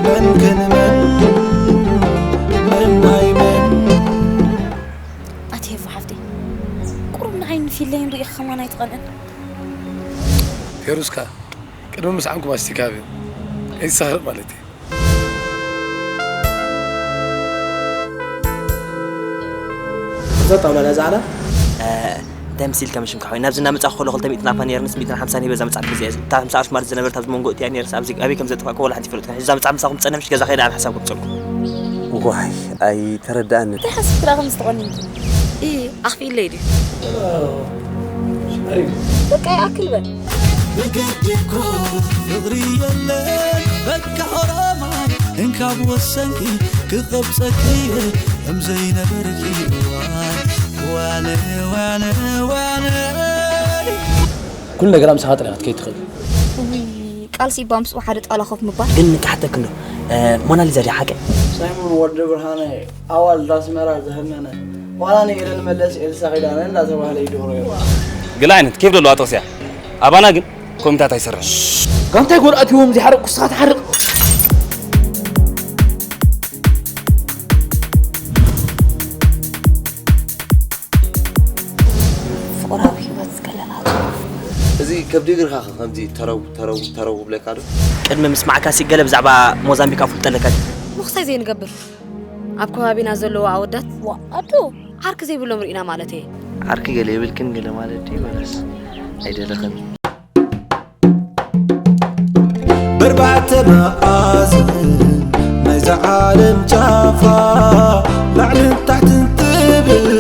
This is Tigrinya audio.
ከንመን መናይ መን ኣቲ ሄፉ ሓፍተይ፣ ቁሩብ ንዓይ ንፊለይ ንርእኻ ከማን ኣይትቐንዕን? ፌሩስካ ቅድሚ ምስዓምኩ ማስቲካ ብዮ። ከይትሰኽር ማለት እዩ። እዛ ጣውላ እዛ ዓላ እንታይ ምስ ኢልካ መሽምካ ኮይኑ ናብዚ እናመጻእኩ ከሎ ክልተ ሚእትን ኣፋ ነይርንስ ሚእትን ሓምሳን ሂበ እዛ መጽሓፍ ግዚኣ እታ ሓምሳ ቅርሺ ማለት ዝነበረት ኣብዚ መንጎ እቲያ ነይርስ ኣብዚ ኣበይ ከም ዘጥፋእኩ ወላ ሓንቲ ይፈልጥ ሕጂ እዛ መጽሓፍ ምሳኹም ትጸንሕ ምሽ ገዛ ከይዳ ኣብ ሓሳብ ከምጸልኩ ዋይ ኣይተረዳእንን እንታይ ሓሲብክዳ ከም ዝተቆኒንኪ እ ኣኽፊለይ ድዩ በቃ ይኣክል በል ብግዲ እኮ ፍቕሪ የለን በቃ ኦሮማይ እንካብ ወሰንኪ ክቐብጸኪ እየ ከም ዘይነበርኪ እዋን ዋነ ዋነ ዋነ ኩሉ ነገር ምሳኻ ጥሪኻ ክትከይድ ትኽእል ቃልሲ እባ ምስኡ ሓደ ጣላ ኮፍ ምባል ግን ንካሕተክ እንዶ ሞናሊዛ ድያ ሓቂ ሳይሞን ወዲ ብርሃነ ኣዋልድ ኣስመራ ዘህነነ ዋላ ንኤለን መለስ ኤልሳ ኪዳነ እንዳተባህለ ይድሮ ገለ ዓይነት ኬፍ ዘለዋ ጥቕሲ እያ ኣባና ግን ኮሚታት ኣይሰርሕን ጋንታይ ጎል ኣትዎም ዘይሓረቅ ኩስኻ ትሓርቅ ፍቕራዊ ህይወት ዝገለናት እዚ ከብዲ እግርካ ከ ከምዚ ተረው ተረው ተረው ብለካ ዶ ቅድሚ ምስማዕካ ሲ ገለ ብዛዕባ ሞዛምቢክ ኣፍልጠለካ ድዩ? ምኽሳይ ዘይንገብር ኣብ ከባቢና ዘለዉ ኣወዳት ዋ ኣዶ ዓርኪ ዘይብሎም ርኢና ማለት እየ ዓርኪ ገለ የብልክን ገለ ማለት ድዩ ወላስ ኣይደለኽን በርባዕተ መኣዝን ናይዛ ዓለም ጫፋ ላዕልን ታሕትን ትብል